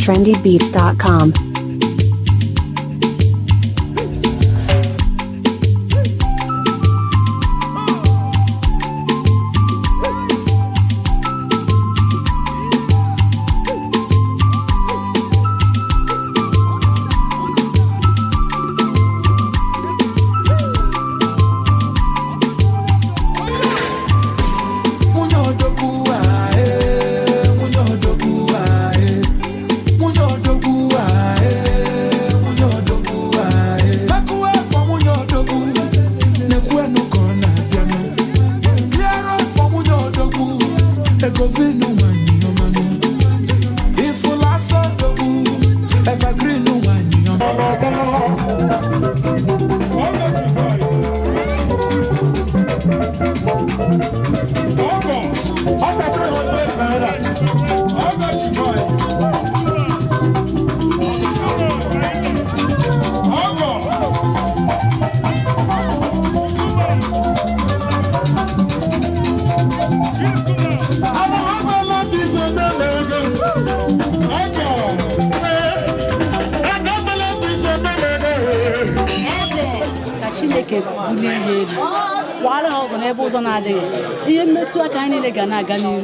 Trendybeats.com. Nwunye odogwu ae, nwunye odogwu ae, nwunye odogwu ae, nwunye odogwu ae. Mekuwe for nwunye odogwu, na-ekwenu ka ọ na-abịanụ. Clear road for nwunye odogwu, ego vinu nwanyị ọmanụ. Ifụla asọ odogwu, evergreen nwanyị ọma. Ka Chineke bulie ha elu, wara ha ụzọ n'ebe ụzọ na-adịghị. Ihe mmetụ aka anyị niile ga na-aga n'ihu.